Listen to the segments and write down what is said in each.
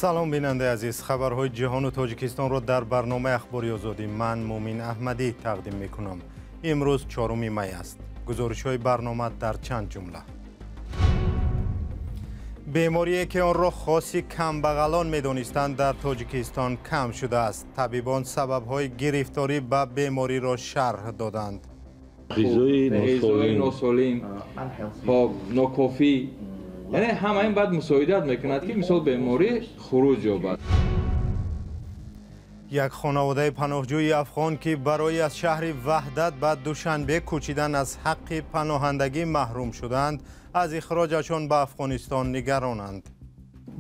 Салом, бинандаи азиз. Хабарҳои ҷаҳону Тоҷикистонро дар барномаи Ахбори Озодӣ ман, Муъмин Аҳмадӣ, тақдим мекунам. Имрӯз 4 май аст. Гузоришҳои барнома дар чанд ҷумла. Беморие, ки онро хоси камбағалон медонистанд, дар Тоҷикистон кам шудааст. Табибон сабабҳои гирифторӣ ба бемориро шарҳ доданд. Ғизои носолим, хоб нокофӣ, яъне ҳама ин баъд мусоидат мекунад, ки мисол беморӣ хуруҷ ёбад. Як хонаводаи паноҳҷӯи афғон, ки барои аз шаҳри Ваҳдат ба Душанбе кӯчидан аз ҳаққи паноҳандагӣ маҳрум шуданд, аз ихроҷашон ба Афғонистон нигаронанд.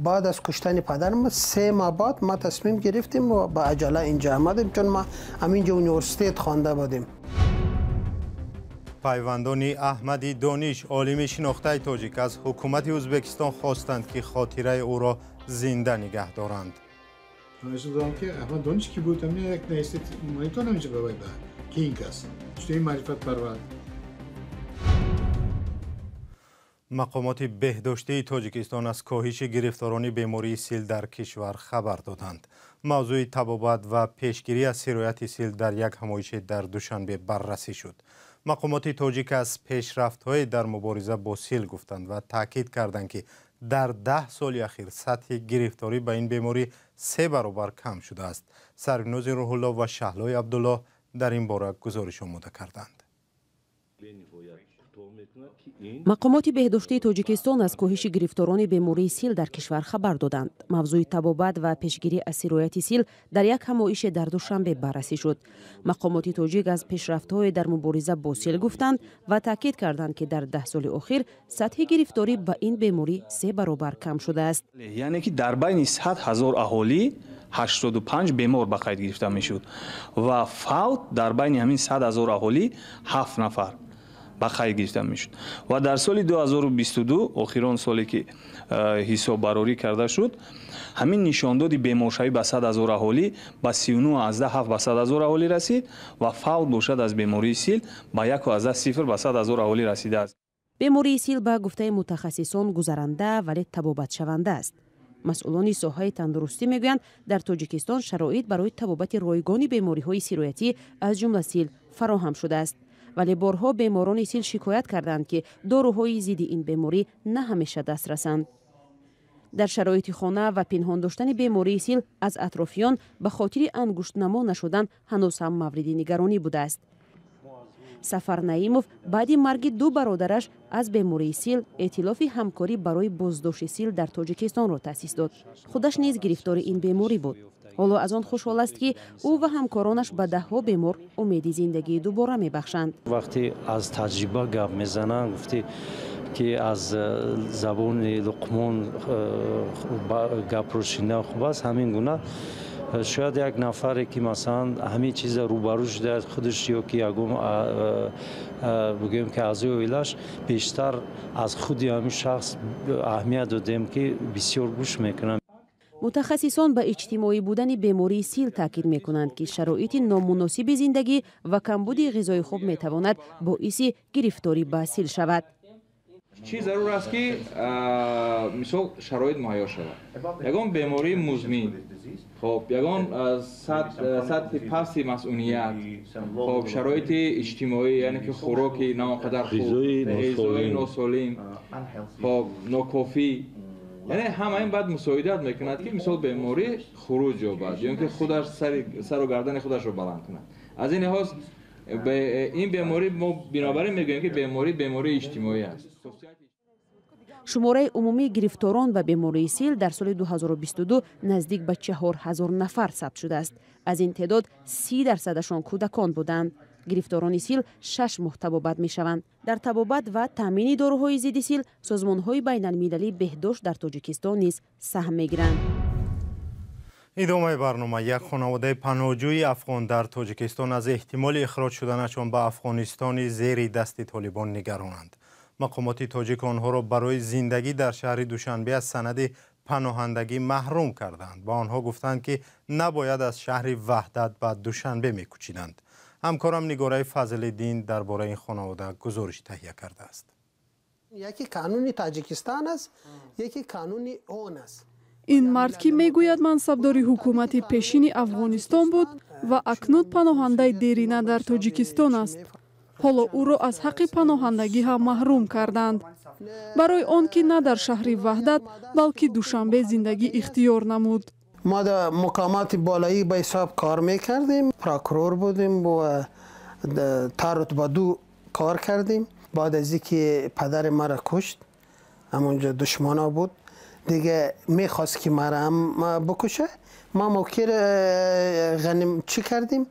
Баъд аз куштани падарам 3 моҳ баъд ма тасмим гирифтем ва ба аҷала инҷа омадем, чун ма ҳаминҷо университет хонда будем. Пайвандони Аҳмади Дониш, олими шинохтаи тоҷик, аз ҳукумати Ӯзбекистон хостанд, ки хотираи ӯро зинда нигаҳ доранд. Дорам, ки Аҳмад Дониш ки буд, як наметавонам инҷа ба ки ин кас чунин маърифатпарвар. Мақомоти беҳдоштии Тоҷикистон аз коҳиши гирифторони бемории сил дар кишвар хабар доданд. Мавзӯи табобат ва пешгирӣ аз сирояти сил дар як ҳамоише дар Душанбе баррасӣ шуд. Мақомоти тоҷик аз пешрафтҳое дар мубориза бо сил гуфтанд ва таъкид карданд, ки дар 10 соли ахир сатҳи гирифторӣ ба ин беморӣ се баробар кам шудааст. Сарвинози Рӯҳулло ва Шаҳлои Абдуллоҳ дар ин бора гузориш омода карданд. Мақомоти беҳдоштии Тоҷикистон аз коҳиши гирифторони бемории сил дар кишвар хабар доданд. Мавзӯи табобат ва пешгирӣ аз сирояти сил дар як ҳамоише дар Душанбе баррасӣ шуд. Мақомоти тоҷик аз пешрафтҳое дар мубориза бо сил гуфтанд ва таъкид карданд, ки дар 10 соли охир сатҳи гирифторӣ ба ин беморӣ се баробар кам шудааст. Яъне ки дар байни 100 000 аҳолӣ 85 бемор ба қайд гирифта мешуд ва фавт дар байни ҳамин 100 000 аҳолӣ ҳафт нафар ба қайд гирифта мешуд. Ва дар соли 2022, охирон соле ки ҳисоббарорӣ карда шуд, ҳамин нишондоди беморшавӣ ба 100 000 аҳолӣ ба 39,7 ба 100 000 аҳолӣ расид ва фавт бошад аз бемории сил ба 1,0 ба 100 000 аҳолӣ расидааст. Бемории сил, ба гуфтаи мутахассисон, гузаранда, вале табобатшаванда аст. Масъулони соҳаи тандурустӣ мегӯянд, дар Тоҷикистон шароит барои табобати ройгони бемориҳои сироятӣ, аз ҷумла сил, фароҳам шудааст, вале борҳо беморони сил шикоят карданд, ки доруҳои зидди ин беморӣ на ҳамеша дастрасанд. Дар шароити хона ва пинҳон доштани бемории сил аз атрофиён ба хотири ангуштнамо нашудан ҳанӯз ҳам мавриди нигаронӣ будааст. Сафар Наимов баъди марги ду бародараш аз бемории сил эътилофи ҳамкорӣ барои боздошти сил дар Тоҷикистонро таъсис дод. Худаш низ гирифтори ин беморӣ буд. Ҳоло аз он хушҳол аст, ки ӯ ва ҳамкоронаш ба даҳҳо бемор умеди зиндагии дубора мебахшанд. Вақте аз таҷриба гап мезананд, гуфти ки аз забони Луқмон гапро шунидан хуб аст. Ҳамин гуна шояд як нафаре, ки масалан ҳамин чиза рӯбарӯ шудааст худаш ё ки ягон, бигӯем ки, аъзои оилаш, бештар аз худи ҳамин шахс аҳамият додем, ки бисёр гӯш мекунам. Мутахассисон ба иҷтимоӣ будани бемории сил таъкид мекунанд, ки шароити номуносиби зиндагӣ ва камбуди ғизои хуб метавонад боиси гирифторӣ ба сил шавад. Чӣ зарур аст, ки мисол шароит муҳайё шавад? Ягон бемории музмин, хоб, ягон сатҳи пасти масъуният, хоб, шароити иҷтимоӣ, яъне ки хӯроки на он қадар хуб, ғизои носолим, хоб, нокофӣ, яъне ҳама ин баъд мусоидат мекунад, ки мисол беморӣ хуруҷ ёбад ё ин ки худаш сару гардани худашро баланд кунад. Аз ин лиҳоз ин беморӣ, мо бинобар ин мегӯем, ки беморӣ бемории иҷтимоӣ аст. Шумораи умумии гирифторон ба бемории сил дар соли 2022 наздик ба 4000 нафар сабт шудааст. Аз ин теъдод 30 дарсадашон кӯдакон буданд. Гирифторони сил 6 моҳ табобат мешаванд. Дар табобат ва таъмини доруҳои зидди сил созмонҳои байналмилалии беҳдошт дар Тоҷикистон низ саҳм мегиранд. Идомаи барнома. Як хонаводаи паноҳҷӯи афғон дар Тоҷикистон аз эҳтимоли ихроҷ шуданашон ба Афғонистони зери дасти Толибон нигаронанд. Мақомоти тоҷик онҳоро барои зиндагӣ дар шаҳри Душанбе аз санади паноҳандагӣ маҳрум карданд. Ба онҳо гуфтанд, ки набояд аз шаҳри Ваҳдат ба Душанбе мекӯчиданд. Ҳамкорам Нигораи Фазлиддин дар бораи ин хонавода гузориш таҳия кардааст. Яке қонуни Тоҷикистон аст, яке қонуни он аст. Ин мард, ки мегӯяд мансабдори ҳукумати пешини Афғонистон буд ва акнун паноҳандаи дерина дар Тоҷикистон аст. Ҳоло ӯро аз ҳаққи паноҳандагӣ ҳам маҳрум карданд. Барои он ки на дар шаҳри Ваҳдат, балки Душанбе зиндагӣ ихтиёр намуд. ما در مقامات بالایی به حساب کار میکردیم، پراکرور بودیم و تا رتبه 2 کار کردیم. بعد از اینکه پدر مرا کشت، همونجا دشمانا بود دیگه، میخواست که مرا هم بکشه. ما موکر غنیم چی کردیم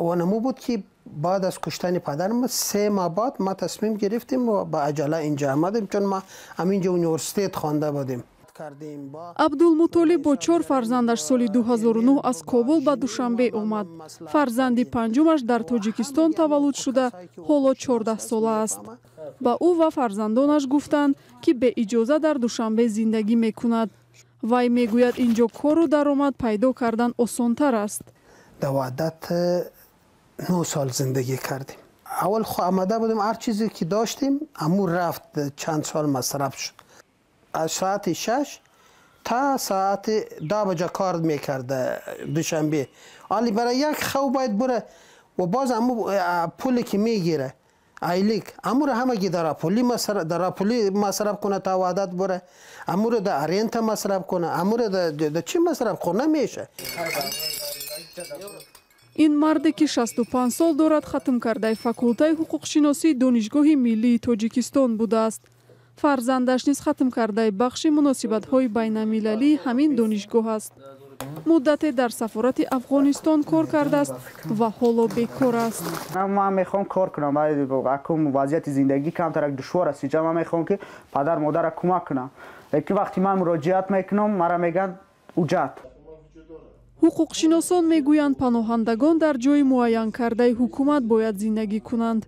و نمو بود که بعد از کشتن پدرم 3 ماه بعد ما تصمیم گرفتیم و با عجله اینجا آمدیم، چون ما همینجا университет خوانده بودیم. Абдулмутолиб бо 4 фарзандаш соли 2009 аз Кобул ба Душанбе омад. Фарзанди панҷумаш дар Тоҷикистон таваллуд шуда, ҳоло 14 сола аст. Ба ӯ ва фарзандонаш гуфтанд, ки беиҷоза дар Душанбе зиндагӣ мекунад. Вай мегӯяд, инҷо кору даромад пайдо кардан осонтар аст. Дар Ваҳдат 9 сол зиндагӣ кардем. Аввал хо омада будем, ҳар чизе ки доштем аму рафт, чанд сол масраф шуд. Аз соати 6 تا ساعت 10 بجه کار میکرده دوشنبه. حالی برای یک خو باید بره و باز امو پولی که میگیره ایلیک امو رو همگی در پولی مصرف، در پولی مصرف کنه تا وعدت بره، امو رو در رنت مصرف کنه، امو رو در چی مصرف کنه میشه. Ин марде, ки 65 сол дорад, хатмкардаи факултаи ҳуқуқшиносии Донишгоҳи миллии Тоҷикистон будааст. Фарзандаш низ хатмкардаи бахши муносибатҳои байналмилалии ҳамин донишгоҳ аст. Муддате дар сафорати Афғонистон кор кардааст ва ҳоло бекор аст. Ман мехоҳам кор кунам, акун вазъияти зиндагӣ камтарак душвор аст. Инҷа ман мехоҳам ки падар модарро кӯмак кунам, лекин вақти ман муроҷиат мекунам, мара мегӯянд уҷат. Ҳуқуқшиносон мегӯянд, паноҳандагон дар ҷои муайянкардаи ҳукумат бояд зиндагӣ кунанд.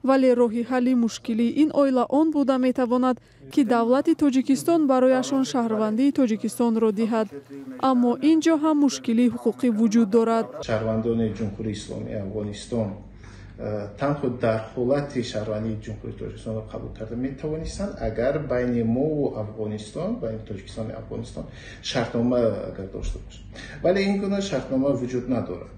Вале роҳи ҳалли мушкилии ин оила он буда метавонад, ки давлати Тоҷикистон барояшон шаҳрвандии Тоҷикистонро диҳад. Аммо ин ҷо ҳам мушкилии ҳуқуқӣ вуҷуд дорад. Шаҳрвандони Ҷумҳурии Исломии Афғонистон танҳо дар ҳолати шаҳрвандии Ҷумҳурии Тоҷикистонро қабул карда метавонистанд, агар байни мову Афғонистон, байни Тоҷикистону Афғонистон шартнома агар дошта бошад. Вале ин гуна шартнома вуҷуд надорад.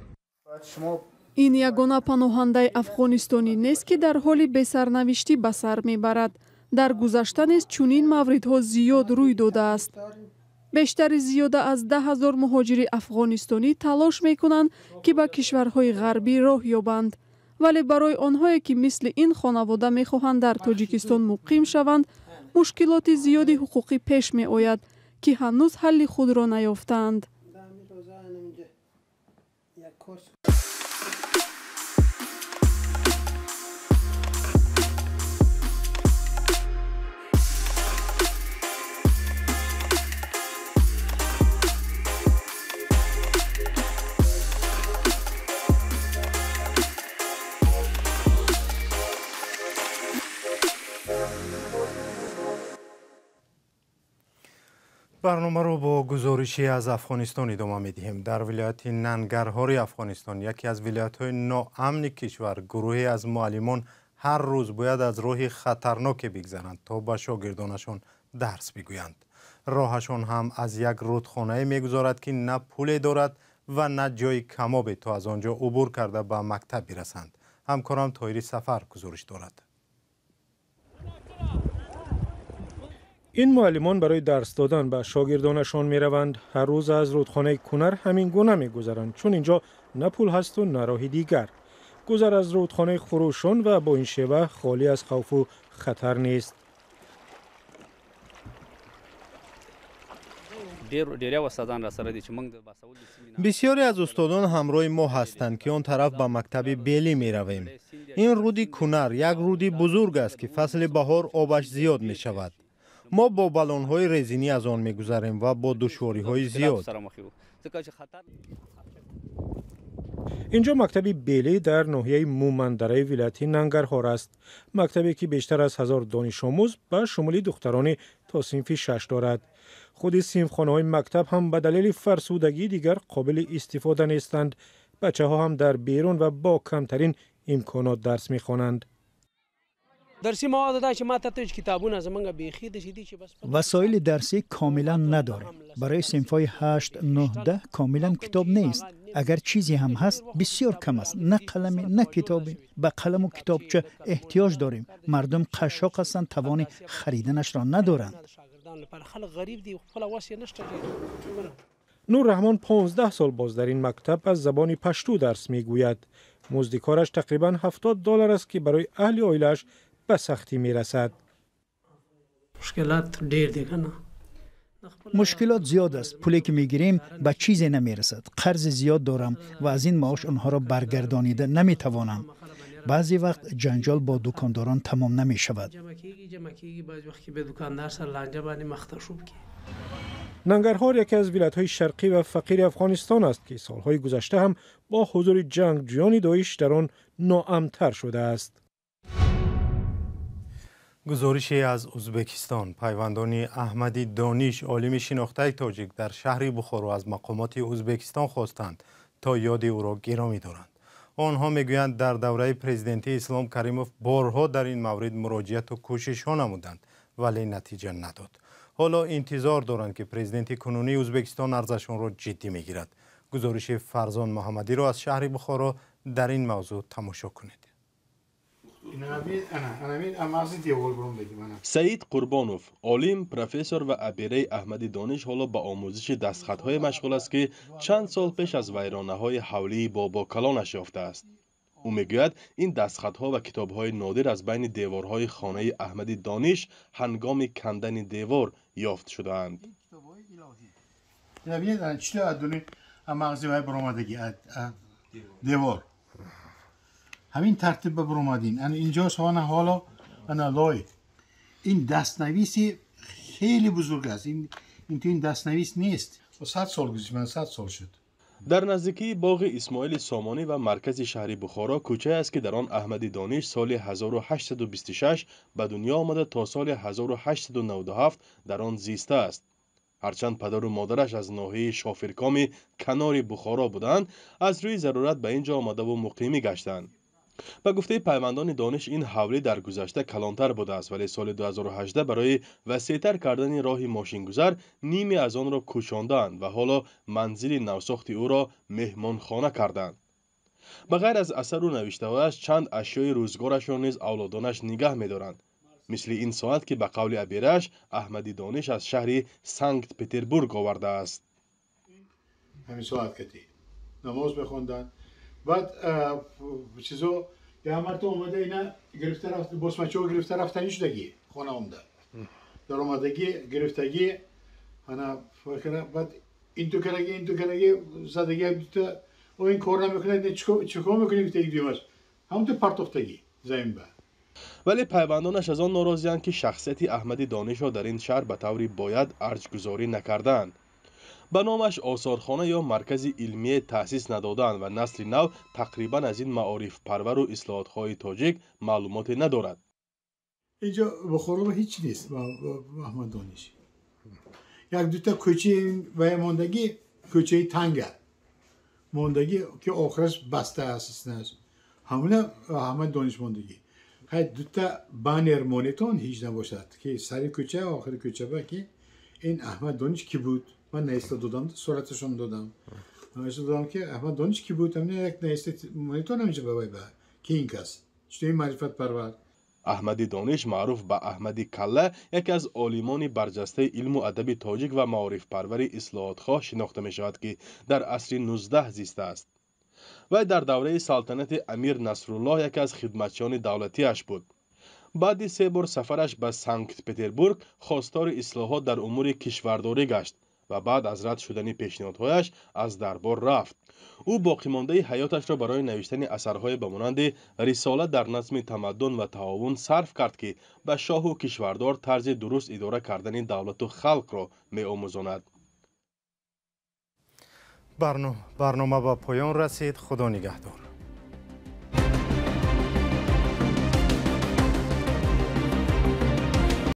Ин ягона паноҳандаи афғонистонӣ нест, ки дар ҳоли бесарнавиштӣ ба сар мебарад. Дар гузашта низ чунин мавридҳо зиёд рӯй додааст. Бештари зиёда аз 10 000 муҳоҷири афғонистонӣ талош мекунанд, ки ба кишварҳои ғарбӣ роҳ ёбанд. Вале барои онҳое, ки мисли ин хонавода мехоҳанд дар Тоҷикистон муқим шаванд, мушкилоти зиёди ҳуқуқӣ пеш меояд, ки ҳанӯз ҳалли худро наёфтаанд. Барномаро бо гузорише аз Афғонистон идома медиҳем. Дар вилояти Нангарҳори Афғонистон, яке аз вилоятҳои ноамни кишвар, гурӯҳе аз муаллимон ҳар рӯз бояд аз роҳи хатарноке бигзаранд, то ба шогирдонашон дарс бигӯянд. Роҳашон ҳам аз як рудхонае мегузорад, ки на пуле дорад ва на ҷои камобе, то аз он ҷо убур карда ба мактаб бирасанд. Ҳамкорам Тоҳири Сафар гузориш дорад. Ин муаллимон барои дарс додан ба шогирдонашон мераванд. Ҳар рӯз аз рудхонаи Кунар ҳамин гуна мегузаранд, чун инҷо на пул ҳасту на роҳи дигар. Гузар аз рудхонаи хурӯшон ва бо ин шева холӣ аз хавфу хатар нест. Бисёре аз устодон ҳамроҳи мо ҳастанд, ки он тараф ба мактаби Белӣ меравем. Ин руди Кунар як руди бузург аст, ки фасли баҳор обаш зиёд мешавад. Мо бо баллонҳои резинӣ аз он мегузарем ва бо душвориҳои зиёд. Инҷо мактаби Белӣ дар ноҳияи Мумандараи вилояти Нангарҳор аст. Мактабе, ки бештар аз 1000 донишомӯз ба шумули духтарони то синфи 6 дорад. Худи синфхонаҳои мактаб ҳам ба далели фарсудагӣ дигар қобили истифода нестанд. Бачаҳо ҳам дар берун ва бо камтарин имконот дарс мехонанд. Васоили дарсӣ комилан надорем. Барои синфҳои 8, 9, 10 комилан китоб нест. Агар чизе ҳам ҳаст, бисёр кам аст. На қаламе, на китобе. Ба қаламу китобча эҳтиёҷ дорем. Мардум қашшоқ ҳастанд, тавони хариданашро надоранд. Нурраҳмон 15 сол боз дар ин мактаб аз забони пашту дарс мегӯяд. Музди кораш тақрибан $70 аст, ки барои аҳли оилааш ба сахтӣ мерасад. Мушкилот зиёд аст. Пуле ки мегирем ба чизе намерасад. Қарзи зиёд дорам ва аз ин маош онҳоро баргардонида наметавонам. Баъзе вақт ҷанҷол бо дукондорон тамом намешавад. Нангарҳор яке аз вилоятҳои шарқӣ ва фақири Афғонистон аст, ки солҳои гузашта ҳам бо ҳузури ҷангҷӯёни Доиш дар он ноамнтар шудааст. Гузорише аз Ӯзбекистон. Пайвандони Аҳмади Дониш, олими шинохтаи тоҷик, дар шаҳри Бухоро аз мақомоти Ӯзбекистон хостанд то ёди ӯро гиромӣ доранд. Онҳо мегӯянд, дар давраи президентии Ислом Каримов борҳо дар ин маврид муроҷиату кӯшишҳо намуданд, вале натиҷа надод. Ҳоло интизор доранд, ки президенти кунунии Ӯзбекистон арзашонро ҷиддӣ мегирад. Гузориши Фарзон Муҳаммадиро аз шаҳри Бухоро дар ин мавзӯъ тамошо кунед. Саид Қурбонов, олим, профессор ва абераи Аҳмади Дониш, ҳоло ба омӯзиши дастхатҳое машғул аст, ки чанд сол пеш аз вайронаҳои ҳавлии бобокалонаш ёфтааст. Ӯ мегӯяд, ин дастхатҳо ва китобҳои нодир аз байни деворҳои хонаи Аҳмади Дониш ҳангоми кандани девор ёфт шудаанд. Девор ҳамин тартиб ба баромадин. Инҷо сона ҳоло ана лой. Ин дастнависи хеле бузург аст. Ин то ин дастнавис нест. 100 сол гузашт, ман 100 сол шуд. Дар наздикии боғи Исмоили Сомонӣ ва маркази шаҳри Бухоро кӯчае аст, ки дар он Аҳмади Дониш соли 1826 ба дунё омада то соли 1897 дар он зистааст. Ҳарчанд падару модараш аз ноҳияи Шофиркоми канори Бухоро буданд, аз рӯи зарурат ба ин ҷо омадаву муқимӣ гаштанд. Ба гуфтаи пайвандони Дониш, ин ҳавлӣ дар гузашта калонтар будааст, вале соли 2018 барои васеътар кардани роҳи мошингузар ниме аз онро кӯчондаанд ва ҳоло манзили навсохти ӯро меҳмонхона карданд. Ба ғайр аз асару навиштаҳояш, чанд ашёи рӯзгорашро низ авлодонаш нигаҳ медоранд, мисли ин соат, ки ба қавли абераш Аҳмади Дониш аз шаҳри Санкт Петербург овардааст. Ҳамин соат кати намоз мехонданд. Баъд чизо я марта омада ина гирифта рафт, босмачо гирифта рафтани шудагӣ хона омда даромадагӣ гирифтагӣ ана баъд инту караги задагӣ дута о ин кор намекунад, чикор мекунӣ гуфтагӣ дуюмаш ҳамонту партохтагӣ замин ба. Вале пайвандонаш аз он норозианд, ки шахсияти Аҳмади Донишро дар ин шаҳр ба таври бояд арҷгузорӣ накардаанд. Ба номаш осорхона ё маркази илмие таъсис надодаанд ва насли нав тақрибан аз ин маорифпарвару ислоҳотҳои тоҷик маълумоте надорад. Инҷо Бухоро ҳеҷ нест Аҳмад Дониш. Як дута кӯчаи вая мондагӣ, кӯчаи танга мондагӣ, ки охираш баста аст, иснаш ҳамуна Аҳмад Дониш мондагӣ. Хай дута баннер монетон ҳеҷ набошад, ки сари кӯча, охири кӯча ба ки ин Аҳмад Дониш ки буд. Ман наиста додам, сураташон додам. Наиста додам, ки Аҳмад Дониш ки буд, ҳамин як наиста монитор намеша ба вай ба ки ин кас, чун ин маърифатпарвар. Аҳмади Дониш, маъруф ба Аҳмади Калла, яке аз олимони барҷастаи илму адаби тоҷик ва маорифпарвари ислоҳотхоҳ шинохта мешавад, ки дар асри 19 зистааст. Вай дар давраи салтанати Амир Насруллоҳ яке аз хидматчиёни давлатиаш буд. Баъди се бор сафараш ба Санкт Петербург хостори ислоҳот дар умури кишвардорӣ гашт ва баъд аз рад шудани пешниҳодҳояш аз дарбор рафт. Ӯ боқимондаи ҳаёташро барои навиштани асарҳое ба монанди рисола дар назми тамаддун ва таовун сарф кард, ки ба шоҳу кишвардор тарзи дуруст идора кардани давлату халқро меомӯзонад. Барнома ба поён расид. Худо нигаҳдор.